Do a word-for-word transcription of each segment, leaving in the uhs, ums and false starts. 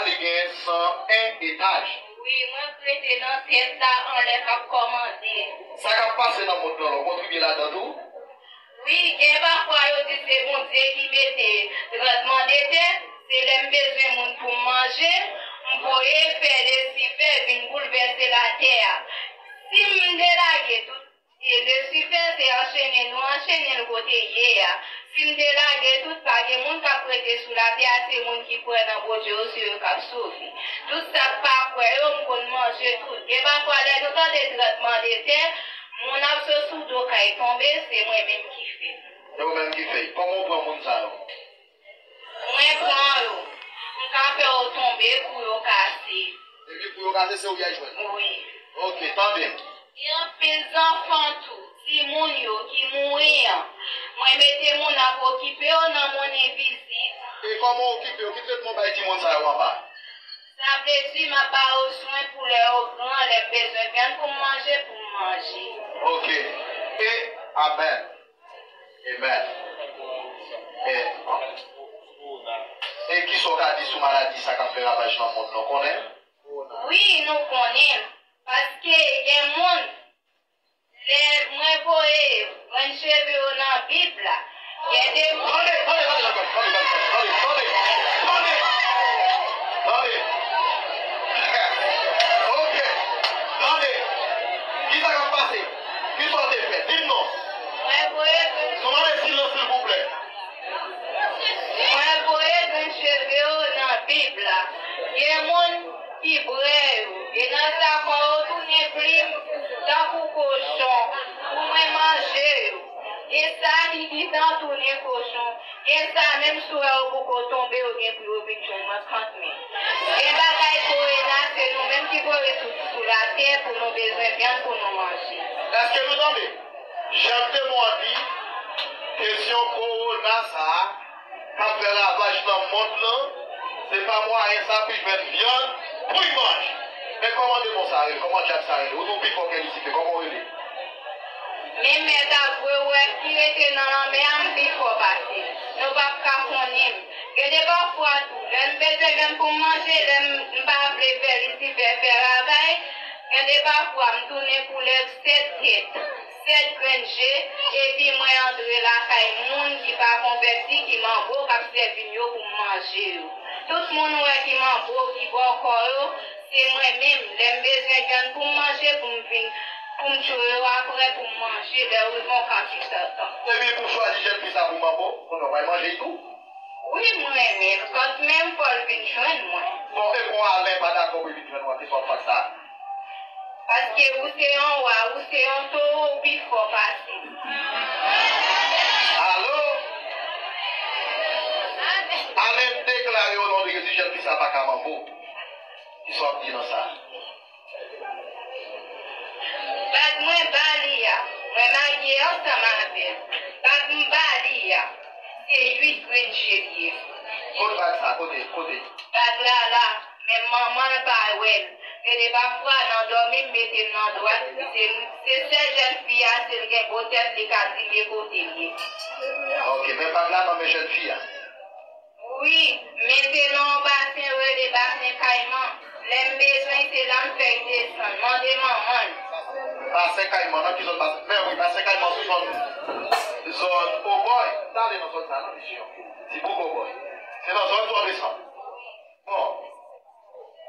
Li gen san en etaj. Wi, mwen k rete nan tèt la anlè k ap kòmande. Sa k ap pase nan mond lan, w kontribye ladan tou? Wi, gen pafwa yo di se Bondye ki mete trannblemanntè, se lè m bezwen moun pou m manje, m voye fè Lisifè vin boulvèse latè a. Si m delage tout E Lisifè se anchene nou anchene l kote l ye a. Si m te lage tout, pa gen moun k ap rete sou latè a, se moun ki kwè nan Bondye yo, se yo k ap sove. Tout sa k pa kwè yo, m konn manje tout. Gen pafwa lè nou tande trannblemanntè, moun ap sot sou do kay tonbe, se mwen menm ki fè l. Se ou menm ki fè l. Kòman w pran moun sa yo? Mwen pran yo. M ka fè yo tonbe pou yo kase. Epi pou yo kase, se ou y al jwenn? Wi. Ok, tande. Gen anpil zanfan tou, timoun yo ki mouri an. Mwen mete moun ap okipe yo nan Mòn Envizib. E kòman w okipe yo? Ki tretman w bay timoun sa yo anba? Sa vle di, m ap ba yo swen pou lè yo gran, lè m bezwen vyann pou m manje, pou m manje. Ok. E, amèn. Amen. E, e kisa w ka di sou maladi sa k ap fè ravaj nan mond lan, w konnen? Wi, nou konnen. Paske gen moun, lè mwen voye grenn cheve yo nan Bib la, gen de moun. Tande, tande, tande, tande, tande, tande, tande, tande, tande, tande. Ok, tande. Kisa k ap pase? Kisa w te fè? Di m non. Mwen voye grenn Nou mande silans, silvouplè. Mwen voye grenn cheve yo nan Bib la. Gen moun ki brè yo. E nan sa kò yo tounen plim tankou kochon pou mwen manje yo. Gen sa ki gentan tounen kochon. Gen sa menm si w wè yo poko tonbe, yo gen pou yo vin jwenn mwen kant men. Gen bagay kowona, se nou menm ki voye sou, sou latè pou nou bezwen vyann pou nou manje. Èske nou tande? Jan te mwen di, kesyon kowona sa a k ap fè ravaj nan mond lan, se pa mwayen sa pou l jwenn vyann pou l manje. Men kòman demon sa a rele? Kòman dyab sa a rele? Ou di w pi fò ke Lisifè, kòman w rele? Men mèt avwe w wè ki rete nan lanmè a, m pi fò pase l. Nou p ap ka konnen m. Gen de pafwa tou, lè m bezwen vyann pou m manje, lè m m pa vle fè Lisifè fè ravaj, gen de pafwa m tounen koulèv sèt tèt, sèt grenn je, epi mwen antre lakay moun ki pa konvèti, ki manbo, k ap sèvi m yo pou m manje yo. Tout moun ou wè ki manbo, ki bòkò yo, se mwen menm. Lè m bezwen vyann pou m manje, pou m vin, pou m tchwe yo aprè, pou m manje, lè yo rive yon kantite tan. Epi pou w chwazi jèn fi sa pou manbo, kounye a w pral manje l tou? Wi, m renmen l, kant menm fò l vin jwenn mwen. Bon, e kon Alen pa dakò pou l vin jwenn ou an, kisa w ap fè ak sa? Paske ou se yon wa, ou se yon towo, ou pi fò pase m. Alo? Alen deklare o non de Jezi, jèn fi sa pa ka manbo. Kisa w ap di nan sa? Bag mwen ba li a, mwen marye ansanm avè l. Bag m ba li a, se uit grenn je l ye. Kot bag sa? Kote? Kote? Bag la la, men manman l pa wè l. Gen de pafwa nan dòmi m mete l nan dwat, se, se sèl jèn fi a, si l gen gwo tèt, li ka di m e kote l ye. Ok, men bag la nan men jèn fi a. Wi, mete nan yon basen yo rele Basen Kayman. Lè m bezwen, se la m fè l desann. Mande manman l. Basen Kayman, nan ki zòn Basen? Men wi, Basen Kayman sou zòn, zòn Obòy. M t ale nan zòn sa a, non, misye. Ti bouk Obòy. Se nan zòn sa w desann. Bon.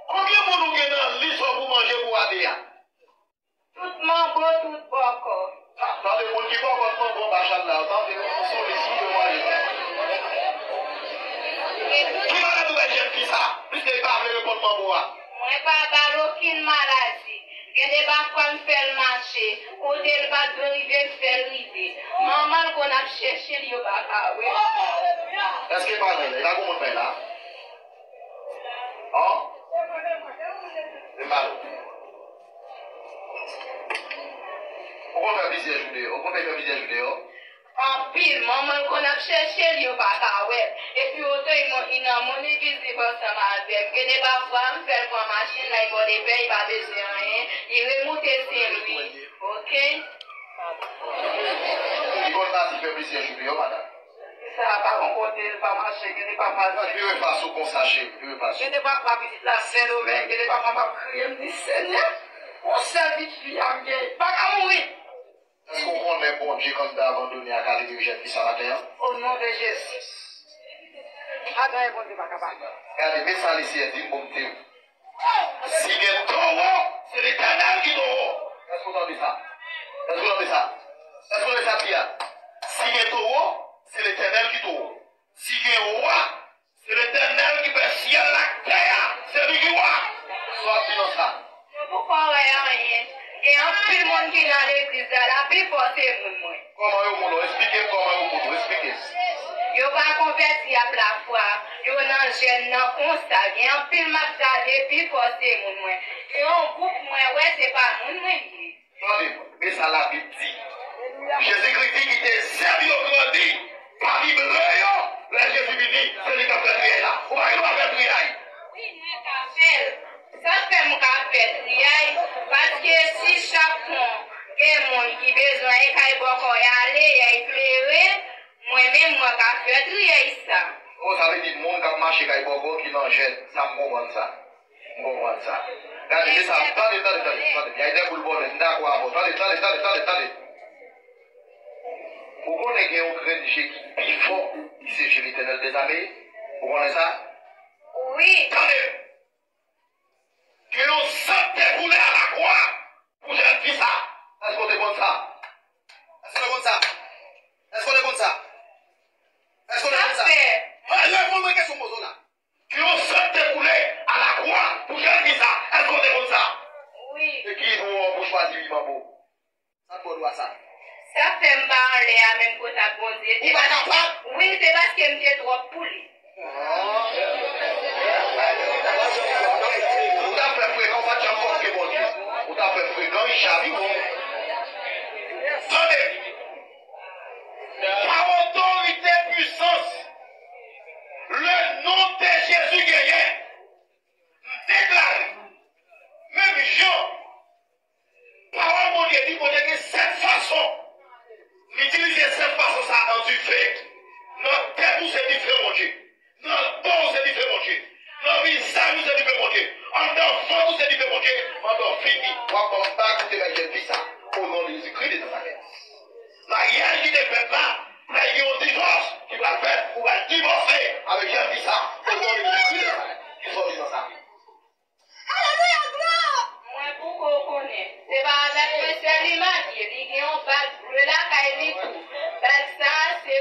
Konbyen moun ou gen nan lis ou pou manje pou w ale a? Tout manbo, tout bòkò. Tande moun ki bòkò, tout manbo anba chal la, tande, sou lis ou yo manje. Ki maladi ou bay jèn fi sa? Piske li pa vle reponn manbo a. Mwen pa ba l okenn maladi. Gen de pafwa m fè l mache. Kote l pa t dwe rive, m fè l rive. Manman l konn ap chèche l, yo pa ka wè l. Èske paran l la? E pa gon moun bay la? An? E pa nou. Ou konn fè plizyè jou deyò. Ou konn fè plizyè jou deyò. Anpil. Manman l konn ap chèche l, yo pa ka wè l. Epi oto, li nan Mòn Envizib ansanm avè m. Gen de pafwa, m fè l pran machin la, li mòde pè, li pa bezwen anyen. Li remoute Senlwi. Ok? Li konn pati fè plizyè jou deyò, madanm. Sa pa gon kote, l pa mache, gen de papa l. Vire fas ou konsa, cheri, vire fas ou. Gen de papa pitit la Sendomeng, gen de papa m ap kriye, m di, Senyè, yon sèl pitit fi a m gen, pa ka mouri. Èske w konnen Bondye kandida abandone a ka libere jèn fi sa maten an? O non de Jezi. Pa gen anyen Bondye pa kapab. Gade, men sa Leseyè di m pou m te. Si gen towo, se Letènèl ki towo. Èske w tande sa? Èske w tande sa? Èske w tande sa, Pia? Si gen towo, se Letènèl ki towo. Si gen wa, se Letènèl ki fè syèl la ak tè a. Se li ki wa. Sa w ap di nan sa? Mwen poko wè anyen. Gen anpil moun ki nan legliz la, la pifò se moun mwen. Kòman yo moun ou? Esplike m kòman yo moun ou. Esplike m. Yo pa konvèti ap lafwa. Yo nan jèn nan konsa. Gen anpil m ap gade, pifò se moun mwen. Gen yon gwoup mwen wè se pa moun mwen li ye. Tande, men sa Labib di. Jezikri di ki te zèb yo grandi pami ble yo. Lè Jezi vini, se li k ap fè triyay la. Ou pa gen dwa fè triyay. Wi, mwen ka fè l. Sa k fè m ka fè triyay, paske si chak kon gen moun ki bezwen e kay bòkò y ale, y al klere, mwen menm mwen ka fè triyay sa. O, sa vle di moun k ap mache kay bòkò ki nan jèn. Sa m konprann sa. M konprann sa. Gade, se sa. Tande, tande, tande, tande. Y a de boul bòlè. M dakò avè w. Tande, tande, tande, tande, tande. Ou konnen gen yon grenn je ki pi fò, ki se je Letènèl dèzame? Ou konnen sa? Wi. Tande. Gen yon san k te koule alakwa pou jèn fi sa. Èske w te konn sa? Èske w te konn sa? Èske w te konn sa? Èske w te konn sa? Sa fè. Mwen, reponn mwen kesyon m poze w la. Gen yon san k te koule alakwa pou jèn fi sa. Èske w te konn sa? Wi. E ki moun w ap chwazi wi manbo? Sa t ba w dwa sa? Sa fè m pa anlè a menm kot ak Bondye. Ou pa kapab? Wi, se paske m te twòp pou li. Ou t ap fè frekan, ou pa t janm kòmke Bondye. Ou t ap fè frekan, Richard, wi, bon. Tande! Pa otorite, pwisans, le non de Jezi genyen. M deklare, menm jan pawòl Bondye di, Bondye gen sèt fason. Li itilize sèt fason sa a nan dife. Nan tèt ou se dife Bondye. Nan do w se dife Bondye. Nan vizaj ou se dife Bondye. Anndan vant ou se dife Bondye. Manda w fini. W ap ban m bag ou te bay jèn fi sa. O non de Jezikri de Nazarèt. Maryaj ki te fèt la, lè gen yon divòs ki pral fèt, ou pral divòse avèk jèn fi sa. O non de Jezikri de Nazarèt. Ki sòti nan sa? Alelouya, glwa! Mwen poko konnen. Se pa avèk mwen sèl li marye. Li gen yon bag ble lakay li tou. Bag sa a se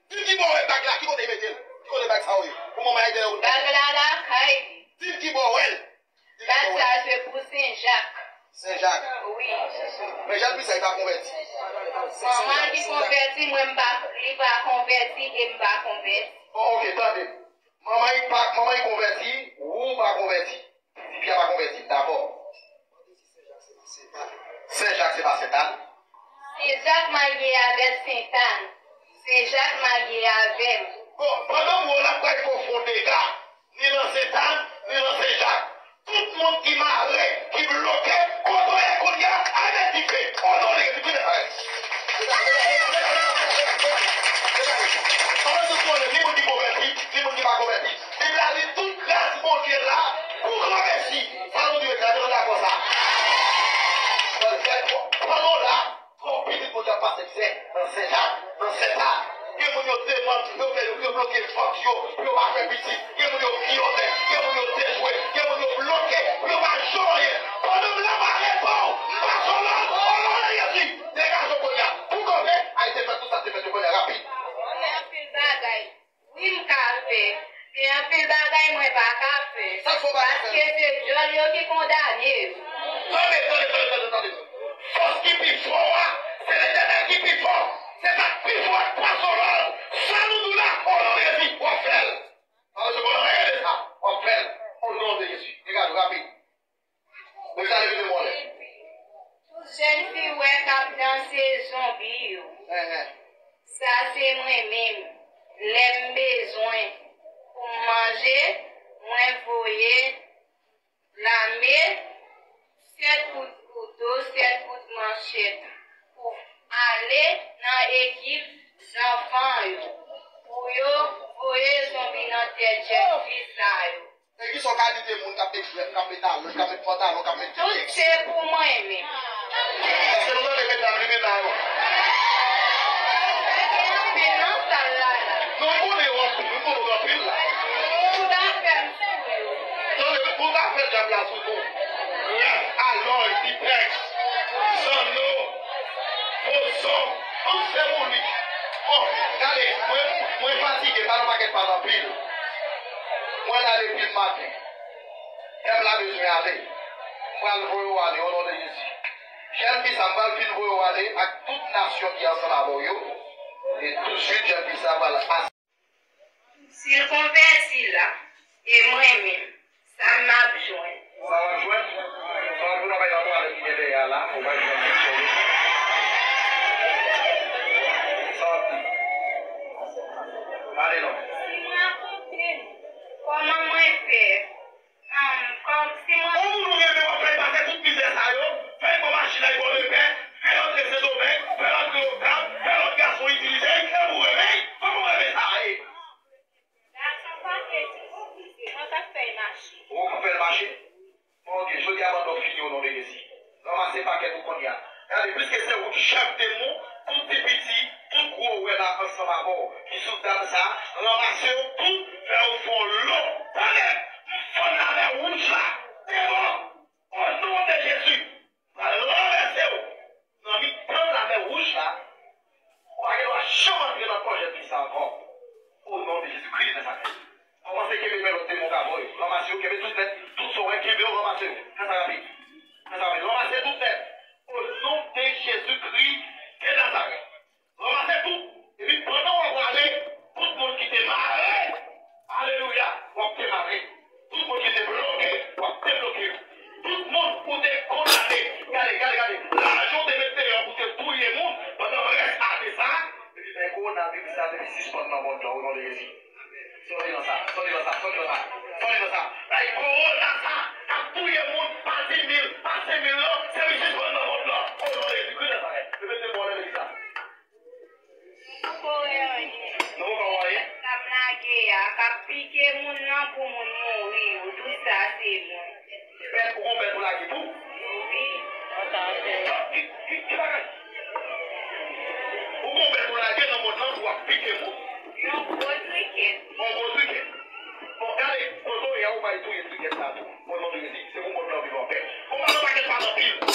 Di m ki bò w wè bag la, ki kote y mete l? Ki kote bag sa yo ye? Pou manman y dèyè w. Bag la lakay li. Di m ki bò w wè l? Bag sa se pou Sen Jak. Sen Jak. Wi. Men jan l di sa, li pa konvèti. Manman li konvèti, mwen m pa, li pa konvèti e m pa konvèti. Bon, oke, tande. Manman y pa, manman y konvèti, ou pa konvèti. Di Pya pa konvèti, dakò. Sen Jak se pa Sentàn. Sen Jak marye avèk Sentàn. Sen Jak marye avè m. Bon, pandan m wè w la, m pral fè w fon dega, ni nan Sentàn, ni nan Sen Jak. Tout moun ki mare, ki bloke, kote w ye kounye a, al met dife. O non de Jezi, priye sa. Ann nou konnen, ni moun ki konvèti, ni moun ki pa konvèti. Bib la di tout gras Bondye la pou gran mesi. Sa nou di, eklate, nou dakò sa? Pandan w la, twòp pitit Bondye ap pase mizè nan Sen Jak, nan Sentàn. Gen moun yo demann, yo fè yo, yo bloke vant yo, pou yo pa fè pitit. Gen moun yo vyole, gen moun yo dejwe, gen moun yo bloke, pou yo pa janm anyen. Pandan m la, m arete w, m pase w lòd, o non de Jezi, degaje w kounye a. Pou kanpe, al te fè tout sa te fèt yo kounye a, rapid. Gen anpil bagay. Wi, m ka fè. Gen anpil bagay mwen pa ka fè. Sa k fè w pa ka fè? Paske se dyòl yo ki kondane yo. Tande, tande, tande, tande, tande. Fòs ki pi fò a, se Letènèl ki pi fò. Se sa k pi fò a k pase w lòd. Sa nou di w la, o non de Jezi, w ap fè l. Sa vle di w konnen anyen de sa, w ap fè l. O non de Jezi. Degaje w rapid. Tout jèn fi w wè k ap danse zonbi yo. Sa se mwen menm. Lè m bezwen pou m manje, mwen voye lame, sèt kout kouto, sèt kout manchèt pou ale nan ekip zanfan yo. Kè jèn fi sa yo. E ki sòt kalite moun k ap met jwèt, k ap met alòt, k ap met pantalon, k ap met... Tout se pou mwen menm. Èske nou tande medam li menm la yo? Gen anpil nan sal la la. Non, m konnen yo anpil, m konnen yo anpil la. Tout afè m sou yo. Tande, tout afè dyab la sou nou. Rèv, alòy, tipèks, zanno, fo zon, tout se pou li. Bon, gade, mwen, mwen fatige, pa nan pakèt pa nan pil. Mwen la depi maten. Pèp la bezwen ale. M pral voye w ale, o non de Jezi. Jèn fi sa, m pral fin voye w ale ak tout nasyon ki ansanm avè w yo. E tousuit, jèn fi sa pral as- Si l konvèti la, e mwen menm, sa m ap jwenn? Sa w ap jwenn? Sa w ap jwenn, w ap al nan twalèt ki gen dèyè a la, ou pa jwenn anyen. Sa w ap di? Ale non. Si m rakonte nou kòman mwen fè, um, kòm si mwen... Yon moun ou renmen, w ap fè l pase tout mizè sa yo, fè l pran machin la, l pran repè, fè l antre Sendomeng, fè l antre Okap, fè lòt gason itilize l, e pou renmen l. Kòman w renmen sa ye? Gason pa fè ti itilize, mwen k ap fè l mache. Ou k ap fè l mache? Bon, oke, jodi a, pandan w fini, o non de Jezi. Ranmase pakèt ou kounye a. Gade, piske se ou ki chèf demon, tout ti piti, tout gwo wè la ansanm avè w, ki sou dam sa, ranmase yo tout, fè yo fè yon lo. Tande, m fann lamè wouj la, demon, o non de Jezi, m pral ranvèse w. Nan mitan lamè wouj la, ou pa gen dwa janm antre nan kò jèn fi sa ankò. O non de Jezikri de Nazarèt. Kòmanse kenbe men lòt demon k avè w yo. Ranmase yo, kenbe tout nèt. Tout sa w wè, kenbe yo, ranmase yo. Fè sa rapid. Fè sa rapid. Ranmase tout nèt. O non de Jezikri de Nazarèt. Ranmase tout. Epi pandan w ap prale, tout moun ki te mare, alelouya, w ap demare. Tout moun ki te bloke, w ap debloke yo. Tout moun ou te kondane, gade, gade, gade, lajan w te met deyò pou te touye moun pandan rès ane sa, epi bay kowonaviris la te sispann nan mond lan, o non de Jezi. Sòti nan sa, sòti nan sa, sòti nan sa, sòti nan sa. Bay kowona sa k ap touye moun pa di mil, pa senk mil lan, se vin sispann nan mond lan, o non de Jezikri Nazarèt. Epi te bon legliz la. Nou poko wè anyen. Nou poko wè anyen? Sa m lage a, k ap pike moun nan pou moun mouri yo, tout sa se mwen. Bèt, ou gon bèt pou lage tou? Wi. Ki, ki, ki bagay? Ou gon bèt pou lage nan mond lan pou ap pike moun? Yon gwo trikèt. Yon gwo trikèt. Bon, gade, kote w ye a, ou bay touye trikèt sa tou. O non de Jezi, se pou mond lan viv anpè. Konba nan pakèt pa nan pil.